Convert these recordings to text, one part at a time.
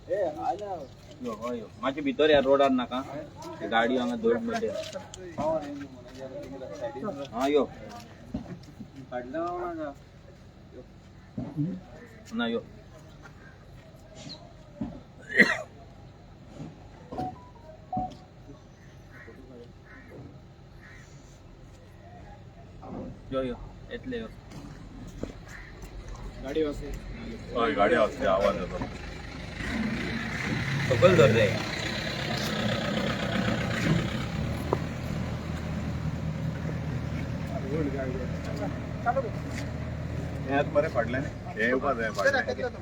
यो हय यो, मातशें भितर ह्या रोडार नाका, गाडी हांगा दोन मिनट. हा यो ना यो. यो यो, येतले यो. हय, गाडी आसते, आवाज येतो. सकयल धर रे. हें आतां मरे फाटल्यान हें येवपा जाय फाटल्यान.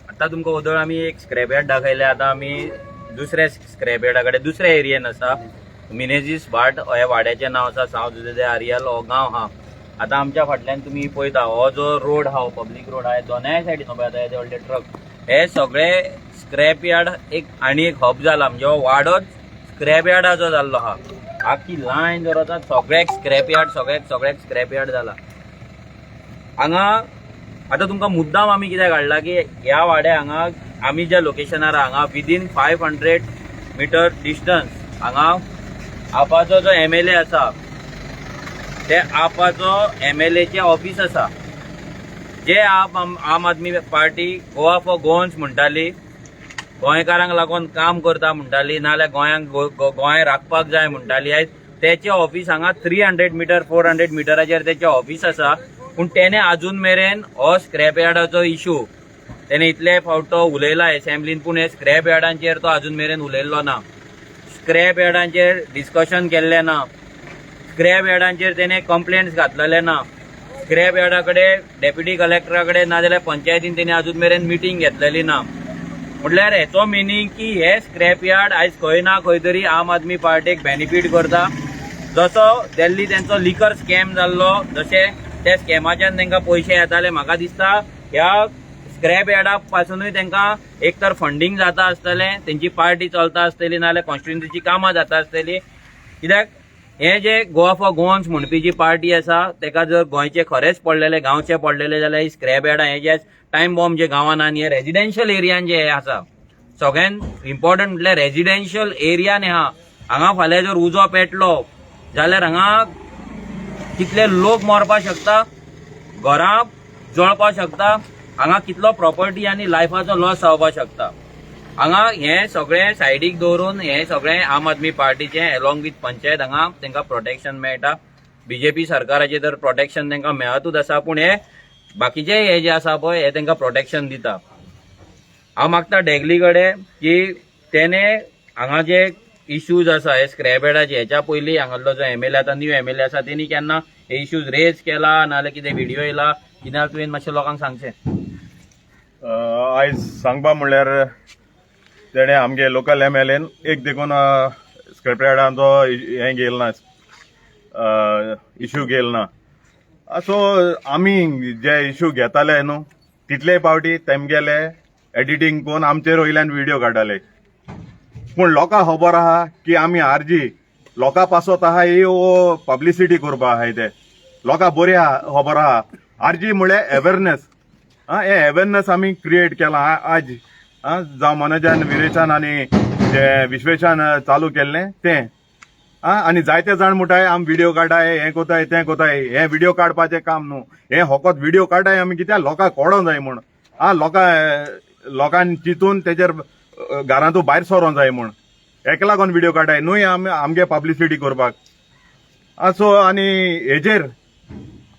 आता तुमकां वदळ आमी एक स्क्रॅप यार्ड दाखयले. आतां आमी दुसऱ्या स्क्रॅप यार्डा कडेन, दुसऱ्या एरियेन आसा. मिनेझीस भाट ह्या वाड्याचें नांव आसा. सांव जुझे दे आरियल हो गांव आहा. आतां आमच्या फाटल्यान तुमी पळयता, हो जो रोड आहा, हो पब्लीक रोड आहा. दोनाय सायडीन पळय आतां येदे व्हडले ट्रक. हे सगळे स्क्रॅप यार्ड एक आनी एक हब जाला, म्हणजे हो वाडोच स्क्रॅप यार्डाचो जाल्लो आहा. आखी लायन जर वता, सगळ्याक स्क्रॅप यार्ड, सगळ्याक सगळ्याक स्क्रॅप यार्ड जाला हांगा. आतां तुमकां मुद्दाम आमी कित्याक हाडला की ह्या वाड्या हांगा आमी ज्या लोकेशनार हांगा विदीन 500 मिटर डिस्टन्स हांगा आपाचो जो एमएलए आसा, ते आपाचो एमएलएचे ऑफिस आसा. जे आप आम Aadmi party Goa for Goans म्हणटाली, गोंयकारांक लागून काम करता म्हणटाली, नाजाल्यार गोंयांक गोंय राखपाक जाय म्हणटाली, आयज तेचें ऑफिस हांगा 300 मिटर, 400 मिटराचेर तेचें ऑफिस आसा. पूण तेणे अजून मेरेन हो स्क्रॅप यार्डाचो इशू तेणे इतले फावट तो उलयला एसेंब्लीन, पूण हे स्क्रॅप यार्डांचेर तो अजून मेरेन उलयल्लो ना. स्क्रॅप यार्डांचेर डिस्कशन केल्लें ना. स्क्रॅप यार्डांचेर तेणे कंप्लेंट्स घातलेले ना. स्क्रॅप यार्डा कडेन, डेप्युटी कलेक्टरा कडेन नाजाल्यार पंचायतीन तेणे अजून मेरेन मिटींग घेतलेली ना. म्हटल्यार हेचो मिनींग की हे स्क्रॅप यार्ड आयज खंय ना खंय तरी आम आदमी पार्टीक बेनिफीट करता. जसो दिल्ली तेंचो लिकर स्कॅम जाल्लो, जशे त्या स्कॅमाच्यान तांकां पयशे येताले, म्हाका दिसता ह्या स्क्रॅप यार्डा पासुनूय तांकां एक तर फंडींग जाता आसतलें, तेंची पार्टी चलता आसतली, नाजाल्यार कॉन्स्टिट्युन्सीची कामां जाता आसतली. कित्याक हे जे गोवा फॉर गोवन्स म्हणपी जी पार्टी आसा, तेका जर गोंयचे खरेंच पडलेले, गांवचे पडलेले जाल्यार ही स्क्रॅप यार्डां हे जे टायम बॉम्ब जे गांवान आनी हे रेजिडेन्शियल एरियान जे हे आसा, सगळ्यात इम्पॉर्टंट म्हटल्यार रेजिडेन्शियल एरियान आहा. हांगा फाल्यां जर उजो पेटलो जाल्यार हांगा कितले लोक मरपाक शकता, घरां जळपाक शकता, हांगा कितलो प्रॉपर्टी आनी लायफाचो लॉस जावपाक शकता हांगा. हे सगळें सायडीक दवरून हे सगळें आम आदमी पार्टीचें एलॉंग विथ पंचायत हांगा तांकां प्रोटेक्शन मेळटा. बीजेपी सरकाराचें तर प्रोटेक्शन तांकां मेळतूच आसा, पूण हे बाकीचे हे जे आसा पळय, हे तांकां प्रोटेक्शन दिता. हांव मागता डेगली कडेन की तेणे हांगा जे इश्यूज आसा हे स्क्रॅप यार्डाचे, हेच्या पयलीं हांगासलो जो एमएलए, आतां न्यू एमएलए आसा, तेणी केन्ना हे इश्यूज रेज केला नाजाल्यार कितें व्हिडिओ येयला कितें जाल्यार तुवें मातशें लोकांक सांगचें. आयज सांगपा म्हणल्यार तेणें आमगे लोकल एमएलएन एक देखून स्क्रॅप यार्डांचो हें घेयला ना, इशू घेयला ना. सो आमी जे इशू घेताले न्हू, तितले पावटी तेमगेले एडिटींग करून आमचेर वयल्यान व्हिडिओ काडटाले. पूण लोकांक खबर आहा की आमी आरजी लोकां पासत आहा, ही पब्लिसिटी करपा आहाय. ते लोकांक बरी खबर आहा. आरजी म्हळ्यार अवेरनेस. आं, हे अवेरनेस आमी क्रिएट केलां आज. आं, जावं मनोजान, विरेशान आनी जे विश्वेशान चालू केल्लें तें. आं, आनी जायते जाण म्हणटाय आमी व्हिडिओ काडाय, हें कोताय, तें कोताय. हें व्हिडिओ काडपाचें काम न्हू हें. फकत व्हिडिओ काडाय आमी कित्याक? लोकांक कळोंक जाय म्हूण. आं, लोकांनी चिंतून तेजेर घरांतू भायर सरोंक जाय म्हूण हेका लागून व्हिडिओ काडाय न्हय आमी आमगे पब्लिसिटी करपाक. आं, सो आनी हेजेर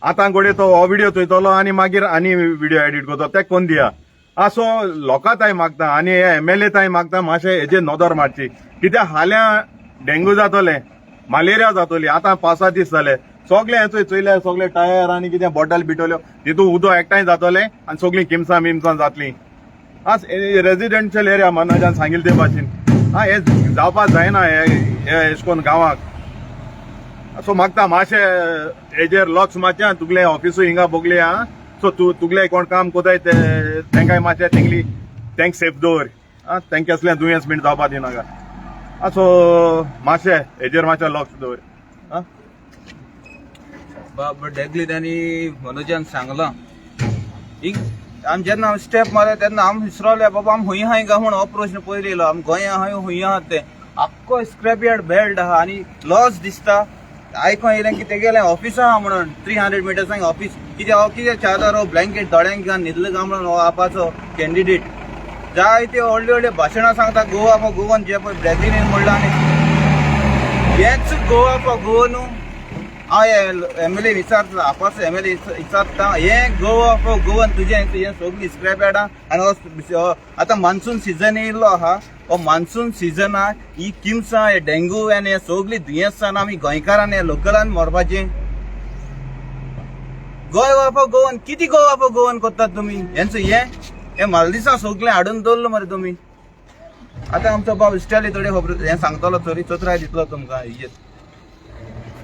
आतां घडये तो हो व्हिडिओ चोयतलो आनी मागीर आनी व्हिडिओ एडिट करतलो, ते कोन दिया. आं, सो लोकां ताय मागता आनी हे एमएलए ताय मागता, मातशें हेजेर नदर मारची, कित्याक फाल्यां डेंगू जातलें, मलेरिया जातली. आतां पावसा दीस जाले, सगळे हें चोयले, सगळे टायर आनी कितें बॉटल बिटोल्यो, तितून उदक एकठांय जातलें आनी सगळीं किमसां बिमसां जातलीं. आं, रेजिडेन्शियल एरिया, मनोजान सांगिल्ले ते भाशेन. आं, हें जावपाक जायना हे हे एशें कोन्न गांवाक. सो मागता मातशें हेजेर लक्ष मातशें. तुगले ऑफिसूय हिंगा बोगले आहा, सो तूं तुगले कोण काम कोताय ते तेंकाय मातशें तेंगली तेंक सेफ दवर. आं, तेंक कसलें दुयेंस बीन जावपा दिनाका. आं, सो मातशें हेजेर मातशें लक्ष दवर. आं. बाब, डेगली आनी मनोजान सांगलां, एक आमी जेन्ना आमी स्टेप मारले तेन्ना आमी विसरले बाबा आमी खंय आहाय काय म्हूण हो प्रश्न पयलीं येयलो. आमी गोंया आहाय खंय आहात ते. आख्खो स्क्रॅप यार्ड बेल्ट आहा आनी लॉस दिसता. आयकोन येयलें की तेगेलें ऑफिस आहा म्हणून 300 मिटर्सांक ऑफिस. कितें हो कितें चादर हो ब्लँकेट दोळ्यांक घेवन न्हिदलो काय म्हणून हो आपाचो कॅन्डिडेट जायते व्हडले व्हडले भाशणां सांगता गोवा फॉर गोवन, जे पळय ब्रेझिलीन म्हणलां आनी हेंच गोवा फॉर गोवा न्हू. हांव एम एल ए विचारता, आपाचो एम एल ए विचारता, हें गोवा फॉर गोवन तुजें हें सगळीं स्क्रॅप यार्डां आनी हो आतां मान्सून सिजन येयल्लो आहा. हो मान्सून सिजनाक ही किमसां, हे डेंगू आनी हे सगळीं दुयेंसां आमी गोंयकारान हे लोकलान मरपाचें. गोवा फॉर गोवन कितें गोवा फॉर गोवन करतात तुमी? हेंच हें हें मालदिसां सगळें हाडून दवरलो मरे तुमी. आतां आमचो बाब इश्टाली थोडी खबर हें सांगतलो, थोडी चतुराय दितलो तुमकां हेजेर.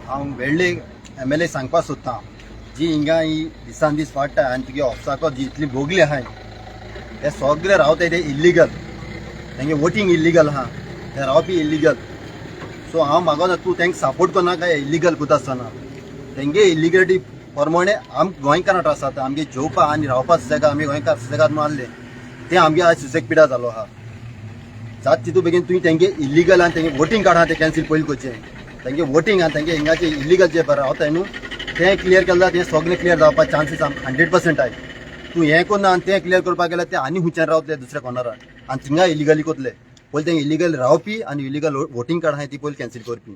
हांव वेळ्ळे एम एल ए सांगपाक सोदता, जी हिंगा ही दिसान दीस वाडटा आनी तुगे ऑफिसाको जी इतली भोगली आहाय, ते सगळे रावताय ते इल्लिगल, तेंगे वोटींग इल्लिगल आहा, ते रावपी इल्लिगल. सो हांव मागोना तूं तेंका सपोर्ट करनाका. इल्लिगल करता आसतना तेंगे इल्लिगलिटी प्रमाणे आम गोंयकारां त्रास जाता. आमगे जेवपा आनी रावपा सुसेगाद, आमी गोंयकार सुसेगाद म्हणून आहले ते आमगे आज सुसेग पिडा जालो आहा. जात तितू बेगीन तुवें तेंगे इल्लिगल आनी तेंगे वोटींग कार्ड आहा ते कॅन्सील पयलीं करचें. तेंगे वोटींग आनी तेंगे हिंगाचे इल्लिगल जे रावताय न्हू तें क्लियर केलें जाल्यार तें सगळें क्लियर जावपा चान्सीस 100% आहाय. तूं हें करना आनी तें क्लियर करपाक गेल्यार ते आनी खंयच्यान रावतले दुसऱ्या कॉर्नरार आनी थिंगा इलिगली कोतले. पयलीं तेंगे इलिगल रावपी आनी इलिगल वोटींग कार्ड आहाय ती पयलीं कॅन्सील करपी,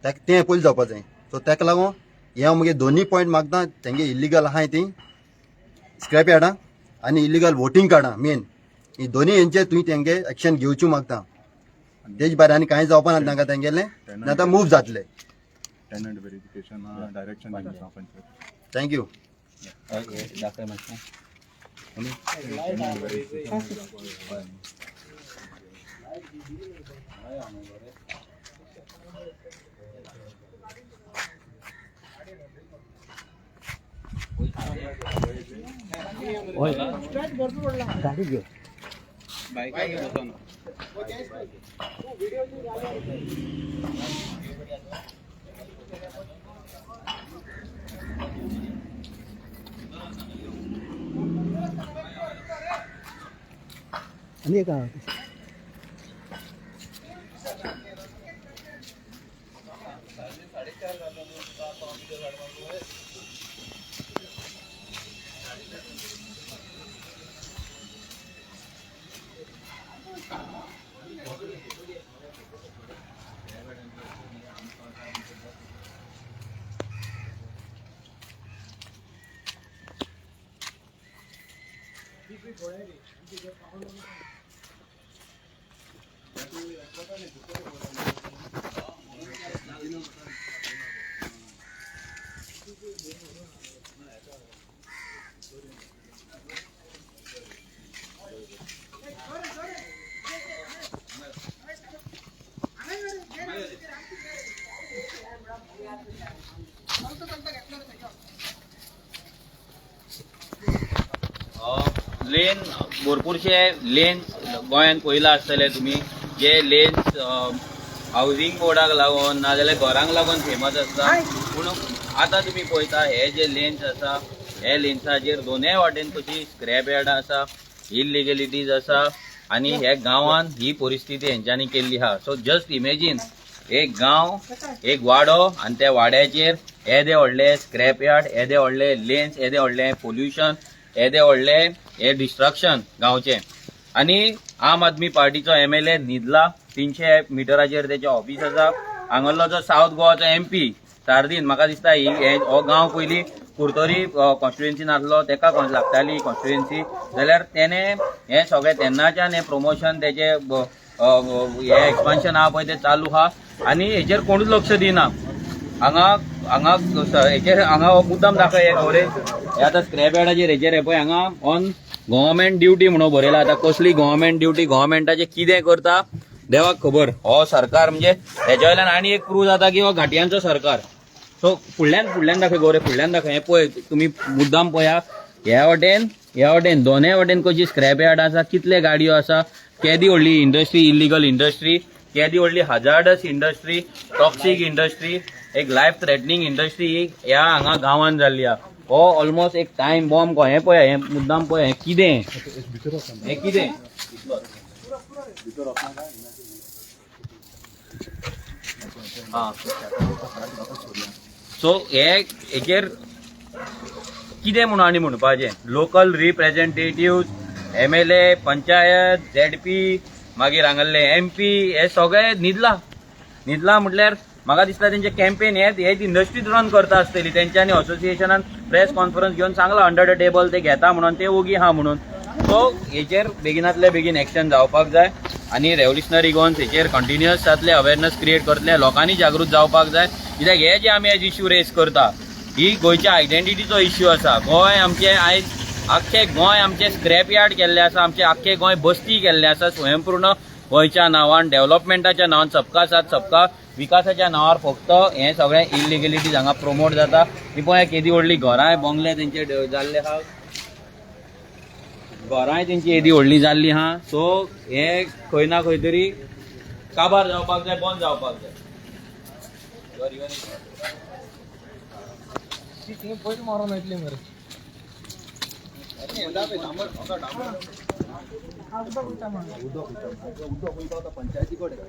तेका तें पयलीं जावपा जाय. सो तेका लागून हें हांव मुगे दोनूय पॉयंट मागता, तेंगे इल्लिगल आहाय ती स्क्रॅप यार्डां आनी इलिगल वोटींग कार्डां मेन ही दोनूय हेंचे तुवें तेंगे एक्शन घेवच्यो मागता. तेज भायर आनी कांय जावपा ना तांकां तेंगेलें, ना आतां मूव जातले. Tenant verification direction दिता पंचायत. Thank you. दाखय मातशें. Tenant verification. लेन भरपूरशे लेन्स गोंयांत पळयला आसतले तुमी, जे लेन्स हावजींग बोर्डाक लागून नाजाल्यार घरांक लागून फेमस आसता. पूण आतां तुमी पळयता हे जे लेन्स आसा, हे लेन्साचेर दोनूय वाटेन कशी स्क्रॅप यार्डां आसा, इलिगलिटीज आसा आनी हे गांवान ही परिस्थिती हेंच्यांनी केल्ली आहा. सो जस्ट इमेजीन, एक गांव, एक वाडो आनी त्या वाड्याचेर येदे व्हडले स्क्रॅप यार्ड, येदे व्हडले लेन्स, येदे व्हडले पोल्युशन, येदे व्हडले हे डिस्ट्रक्शन गांवचें. आनी आम आदमी पार्टीचो एम एल ए न्हिदला. 300 मिटराचेर तेचें ऑफिस आसा. हांगासरलो जो सावथ गोवाचो एम पी सार्दीन, म्हाका दिसता ही हो गांव पयलीं कुर्तोरी कॉन्स्टिट्युएन्सीन आसलो, तेका लागताली कॉन्स्टिट्युएन्सी, जाल्यार तेणे हें सगळें तेन्नाच्यान हें प्रमोशन तेजें हें एक्सपान्शन आहा पळय तें चालू आहा आनी हेचेर कोणूच लक्ष दिना. हांगा हांगा हेचेर हांगा हो मुद्दाम दाखय हे खबरे. हे आतां स्क्रॅप यार्डाचेर हेचेर हे पळय हांगा ऑन गव्हर्मेंट ड्युटी म्हणून बरयला. आतां कसली गव्हर्मेंट ड्युटी, गव्हर्मेंटाचे कितें करता देवाक खबर. हो सरकार म्हणजे हेच्या वयल्यान आनी एक प्रूव जाता की हो घाटयांचो सरकार. सो फुडल्यान फुडल्यान दाखय गोरे, फुडल्यान दाखय. हें पळय तुमी मुद्दाम पळया, ह्या वटेन ह्या वटेन दोनूय वटेन कशी स्क्रॅप यार्ड आसा, कितले गाडयो आसा, केदी व्हडली इंडस्ट्री, इलिगल इंडस्ट्री, केदी व्हडली हजार्डस इंडस्ट्री, टॉक्सीक इंडस्ट्री, एक लायफ थ्रेटनिंग इंडस्ट्री ह्या हांगा गांवान जाल्ली आहा. हो ऑलमोस्ट एक टायम बॉम्ब हें पळय, हें मुद्दाम पळय, हें कितें, हें कितें. आं, सो हे हेचेर कितें म्हणून आनी म्हणपाचें, local representative, MLA, panchayat, ZP, मागीर हांगासरले एमपी, हे सगळे न्हिदला. न्हिदला म्हटल्यार म्हाका दिसता तेंचे कॅम्पेन हे हेच इंडस्ट्रीज रन करता आसतली. तेंच्यांनी असोसिएशनान प्रेस कॉन्फरन्स घेवन सांगला अंडर the table ते घेता म्हणून, ते ओगी आहा म्हणून. सो हेचेर बेगिनातले बेगीन एक्शन जावपाक जाय आनी रेव्होल्युशनरी गोवन्स हेचेर कंटिन्युअस जातले, अवेरनस क्रिएट करतले, लोकांनी जागृत जावपाक जाय. कित्याक हे जे आमी आयज इश्यू रेज करता ही गोंयच्या आयडेंटिटीचो इश्यू आसा. गोंय आमचें आयज आख्खें गोंय आमचें स्क्रॅप यार्ड केल्लें आसा, आमचें आख्खें गोंय बस्ती केल्लें आसा. स्वयंपूर्ण गोंयच्या नांवान, डेव्हलपमेंटाच्या नांवान, सबका साथ सबका विकासाच्या नांवार फक्त हें सगळें इलिगलिटीज हांगा प्रमोट जाता. ही पळय केदी व्हडली घरांय बंगले तेंचे जाल्ले आहा, घरांय तेंची येदी व्हडली जाल्ली आहा. सो हे खंय ना खंय तरी काबार जावपाक जाय, बंद जावपाक जाय. पंचायती कडेन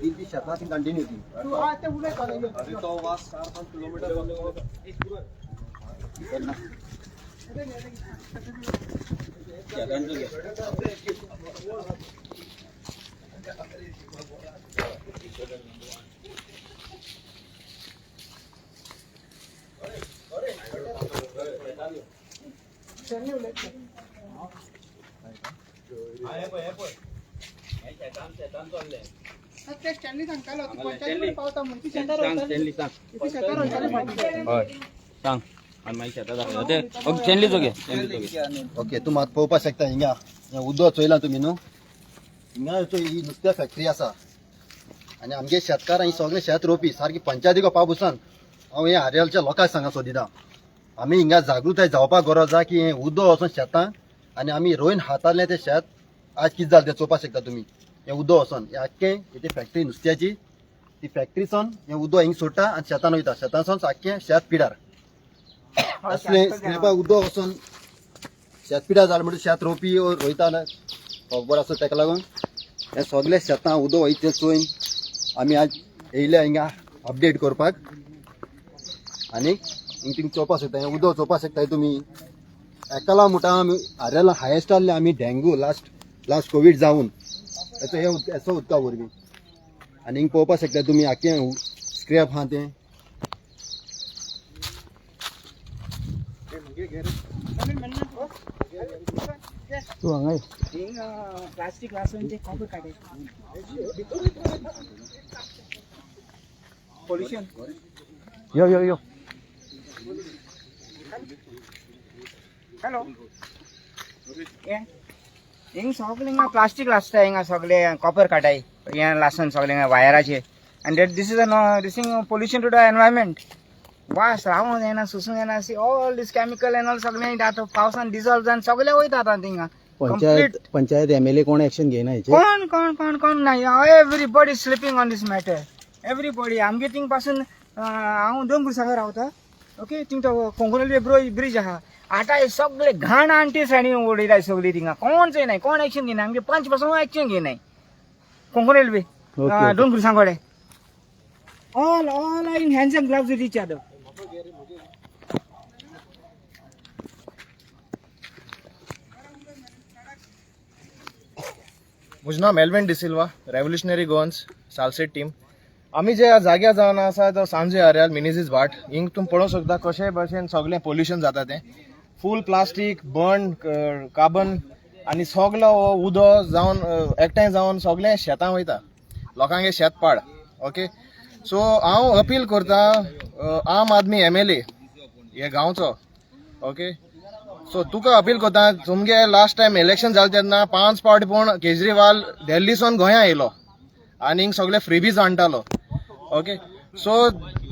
ती शेतां ती कंटिन्यू ती. अरे तो वास 4-5 किलोमीटर. शेतांचो घे. हा, हे पळय, हे पळय. हे शेतान शेतान चल्लें. ते स्टॅन्ली सांगतालो तूं सांगलें, पंचायती पावता म्हूण ती शेतार सांग वयताली. स्टॅन्ली, सांग. ती शेतार वयताली फाटीं. हय सांग आनी मागीर शेतां दाखयता ते. ओके, स्टॅन्लीचो घे, स्टॅन्लीचो घे. ओके, तूं मात पळोवपाक शकता हिंगा हें उदक चोयलां तुमी न्हू, हिंगा चोय ही नुस्त्या फॅक्टरी आसा आनी आमगे शेतकार ही सगळे शेत रोवपी सारकी पंचायतीको पावसान हांव हे आर्यलच्या लोकांक सांगा सोदिता, आमी हिंगा जागृताय जावपाक गरज आसा की हें उदक वचोन शेतां आनी आमी रोयन हातांतलें तें शेत आज कितें जालें तें चोवपाक शकता तुमी. हें उदक वचोन हें आख्खें ही फॅक्टरी नुस्त्याची, ती फॅक्टरीसून हें उदक हिंग सोडटा आनी शेतान वयता, शेतांसून आख्खें शेत पिडार असलें स्क्रॅपाक उदक वचोन शेत पिडार जालें म्हणटकीर शेत रोवपी रोयता खबर आसा. ताका लागून हे सगळे शेतां उदक वयता तें चोयन आमी आज येयल्या हिंगा अपडेट करपाक. आनी हिंग तुमी चोवपाक शकता, हें उदक चोवपाक शकताय तुमी. एकाला म्हणटा आमी आर्याला हायेस्ट आहले आमी डेंगू लास्ट लास्ट कोवीड जावन हेचो हे हेचो उदका वरवीं. आनी हिंग पळोवपाक शकता तुमी आख्खें स्क्रॅप आहा तें. हिंग प्लास्टीक लासून ते कॉपर काडे पोल्युशन. यो यो यो. हॅलो, हिंग सगळें हिंगा प्लास्टीक लासता, हिंगा सगळे कॉपर काडाय हें लासन सगळें हिंगा वायराचेर. आनी that this is a this thing pollution to the environment. वास रावोंक जायना, सोसूंक जायना. See all this chemical and all सगळें आतां पावसान डिजॉल्व जावन सगळें वयता आतां थिंगा. पंचायत पंचायत एमएलए कोण एक्शन घेयना हेचेर? कोण कोण कोण कोण ना. Everybody sleeping on this matter, everybody. आमगे थिंग पासून हांव दोन पुरसांक रावता. ओके, थिंग तो कोंकण ब्रिज आहा. आतां हे सगळे घाण आणटी साणी उडयता सगळी थिंगा. कोण चोयनाय, कोण एक्शन घेयना. आमगे पंच पासून एक्शन घेयनाय कोंकण रेल्वे दोन पुरसां कडेन. All all are in hands and gloves with each other. म्हजें नांव Melvin D'Silva, revolutionary Goans Salcete team. आमी जे जाग्यार जावन आसा तो सांजे आर्याल मिनेझीस भाट. हिंग तुमी पळोवंक शकता कशे भशेन सगळें पोल्युशन जाता तें. फूल प्लास्टीक बर्न कार्बन आनी सगलो हो उदक जावन एकठांय जावन सगळें शेतां वयता, लोकांगे शेत पाड. ओके, सो हांव अपील करता आम आदमी एमएलए हे गांवचो. ओके, सो तुका अपील करता, तुमगे लास्ट टायम इलेक्शन जालें तेन्ना 5 फावट पूण केजरीवाल दिल्लीसून गोंया येयलो आनी हिंग सगळे फ्रीबीज हाडटालो. ओके, सो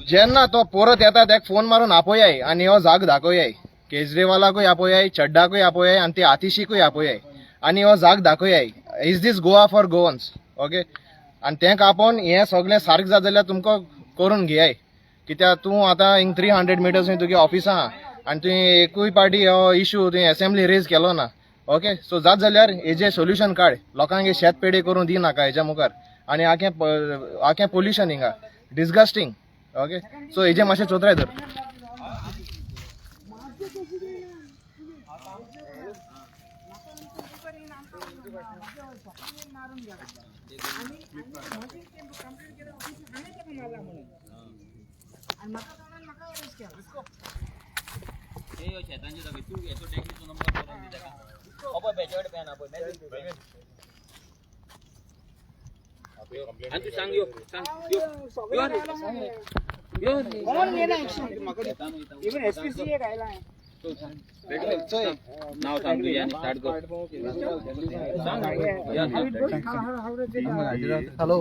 जेन्ना तो परत येता तेका फोन मारून आपोयाय आनी हो जाग दाखोयाय. केजरीवालाकूय आपोयाय, चड्डाकूय आपोयाय आनी ते आतिशीकूय आपोयाय आनी हो जाग दाखोयाय. Is this Goa for Goans? Okay, आनी तेंका आपोवन हें सगळें सारकें जाता जाल्यार तुमकां करून घेयाय. कित्याक तूं आतां हिंग 300 मिटर्स तुगे ऑफिसां आहा. आनी तुवें एकूय पार्टी हो इशू तुवें एसेंब्ली रेज केलो ना. ओके, सो जात जाल्यार हेजें सोल्युशन काड, लोकांक हे शेत पेडे करूं दी नाका हेज्या मुखार. आनी आखें आखें पोल्युशन हिंगा डिस्गस्टींग. ओके, सो हेजें मातशें चोत्राय धर. कोण घेना एक्शन, इवन एसपीसी एक आयला. नाव सांग तुजें आनी स्टार्ट कर. हॅलो,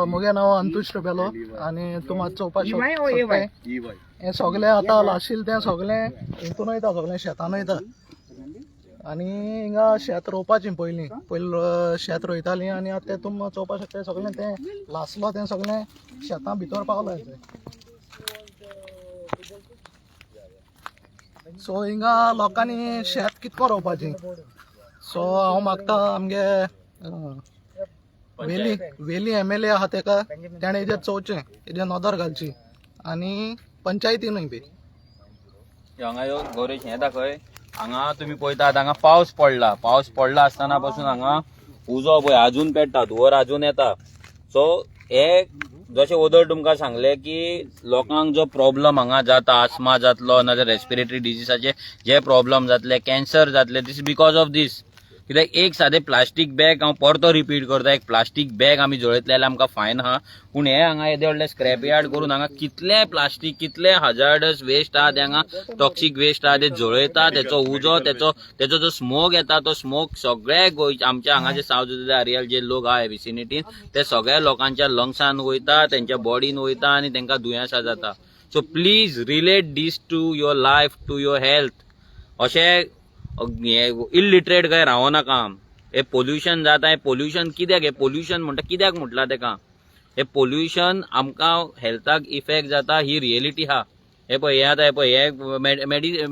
मुगे नांव अंतुश रुबेलो आनी तूं म्हाका चोवपाक शकता. हें सगळें आतां लाशिल्लें तें सगळें हितून वयता, सगळें शेतान वयता. आनी हिंगा शेत रोवपाचें पयलीं पयलीं शेत रोयतालीं आनी आतां तें तुमी चोवपाक शकता, सगळें तें लासलो तें सगळें शेतां भितर पावलां. सो हिंगा लोकांनी शेत कितको रोवपाचें. सो हांव मागता आमगे वेली वेली एम एल ए आहा तेका, तेणें हेजेर चोवचें, हेजेर नदर घालची आनी पंचायतीनूय बी. हांगा यो गौरेश, हें दाखय. हांगा तुमी पळयतात, हांगा पावस पडला. पावस पडला आसतना पासून हांगा उजो पळय अजून पेट्टा, धुंवर अजून येता. सो हे जशें ओदर तुमकां सांगलें की लोकांक जो प्रॉब्लम हांगा जाता, आस्मा जातलो, नाजाल्यार रेस्पिरेटरी डिजीसाचे जे प्रॉब्लम जातले, कॅन्सर जातले, this because of दीस. कित्याक एक सादें प्लास्टीक बॅग, हांव परतो रिपीट करता, एक प्लास्टीक बॅग आमी जळयतले जाल्यार आमकां फायन आहा. पूण हे हांगा येदे व्हडले स्क्रॅप यार्ड करून हांगा कितले प्लास्टीक, कितले हजार्डस वेस्ट आहा, ते हांगा टॉक्सीक वेस्ट आहा, ते जळयता. तेचो उजो, तेचो तेचो जो स्मोक येता, तो स्मोक सगळे गोंय आमच्या हांगा जे सावथ आरियल जे लोक आहा विसिनिटीन, ते सगळ्या लोकांच्या लंग्सान वयता, तेंच्या बॉडीन वयता आनी तेंकां दुयेंसां जाता. So please relate this to your life, to your health. अशें इलिटरेट काय रावो नाका. हे पोल्युशन जाता, हें पोल्युशन कित्याक, हें पोल्युशन म्हणटा कित्याक म्हटलां तेका, हे पोल्युशन आमकां हेल्थाक इफेक्ट जाता, ही रियलिटी आहा. हे पळय, हे आतां हे पळय, हे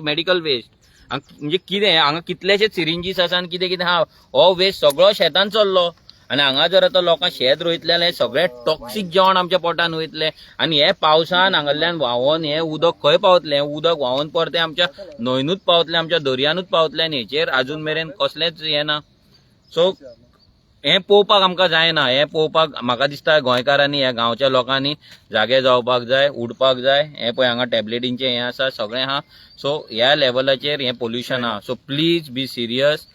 मेडिकल वेस्ट म्हणजे कितें, हांगा कितलेशेच सिरिंजीस आसा आनी कितें कितें आहा. हो वेस्ट सगळो शेतान चल्लो आनी हांगा जर आतां लोकांक शेत रोयतले जाल्यार सगळें टॉक्सीक जेवण आमच्या पोटान वयतलें. आनी हे पावसान हांगासरल्यान व्हांवोन हें उदक खंय पावतलें? हें उदक व्हांवोन परतें आमच्या न्हंयनूच पावतलें, आमच्या दर्यानूच पावतलें. आनी हेचेर अजून मेरेन कसलेंच हें ना. सो हें पळोवपाक आमकां जायना. हें पळोवपाक म्हाका दिसता गोंयकारांनी, ह्या गांवच्या लोकांनी जागे जावपाक जाय, उडपाक जाय. हें पळय, हांगा टॅबलेटींचें हें आसा, सगळें आहा. सो ह्या लेवलाचेर हें पोल्युशन आहा. So please be serious.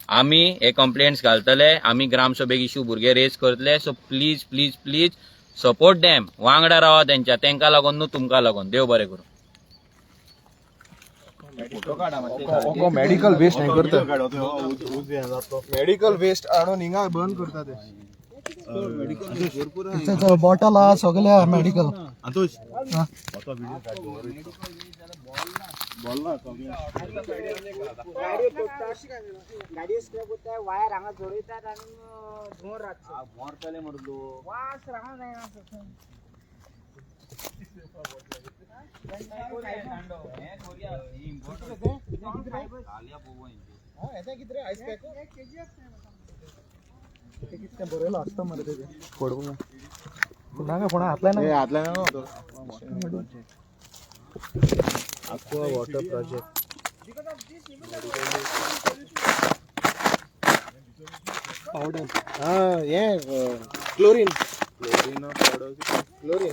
आमी हे कंप्लेंट्स घालतले, आमी ग्रामसभेक इशू भुरगे रेज करतले. So please, please, please support them. वांगडा रावा तेंच्या, तेंकां लागून न्हू, तुमकां लागून. देव बरें करूं. मेडिकल वेस्ट हें करता, मेडिकल वेस्ट हाडून हिंगा बर्न करता ते. बॉटल आहा सगळे आहा मेडिकल. अंतुश. गाडयो तोडटा, गाडयो स्क्रॅप करता, वायर हांगा जोडयतात आनी धुंवर रातचो वास रावंक जायना. कितें बरयलां आसता मरे तेजें नाका कोणा हातलाय ना. Aqua water project powder. हा, हें chlorine, chlorine.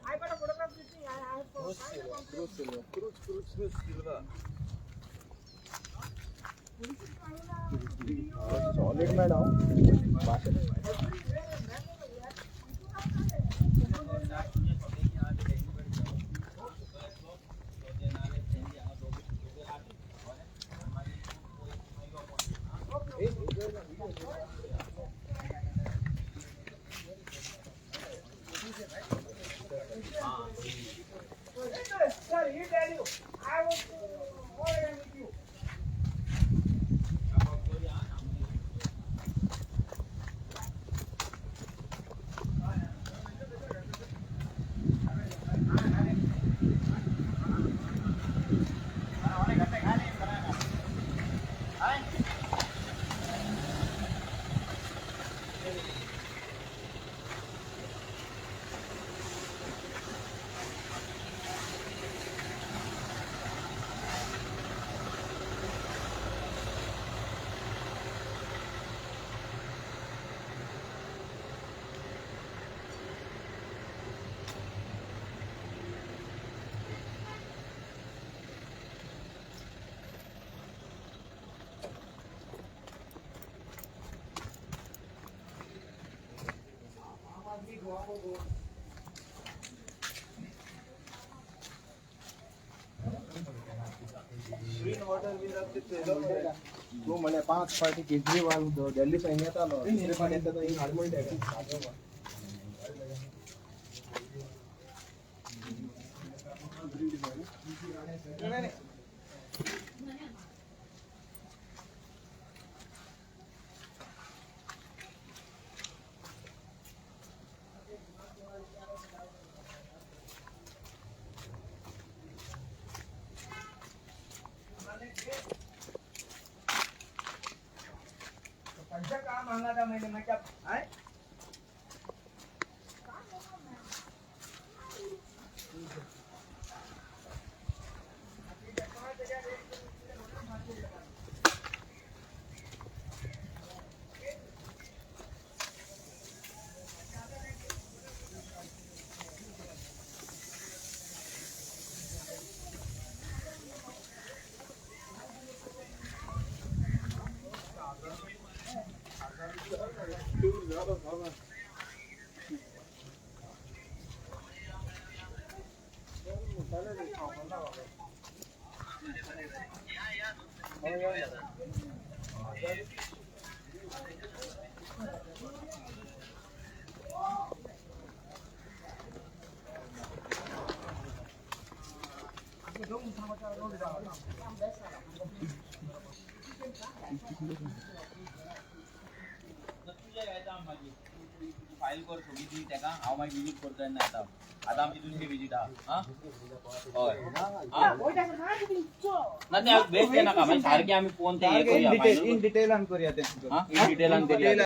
I got a photograph with me. I have solid madam. Sir, he tell you, I was all with you. तूं म्हणलें 5 फावटी केजरीवाल दिल्ली सायन येतालो, दुसरे फावटी येता तो हिंग हाड म्हणटा. पैसा कहाँ मांगा था मैंने, मतलब आए? फायल कर सगळी दी तेका, हांव मागीर विजीट करता तेन्ना येता. आतां आमची दुसरी विजीट आहा. हय ना ते बेस्ट नाका, मागीर सारकें आमी पळोवन ते हें करुया. इन डिटेलान करुया तें. इन डिटेलान करुया.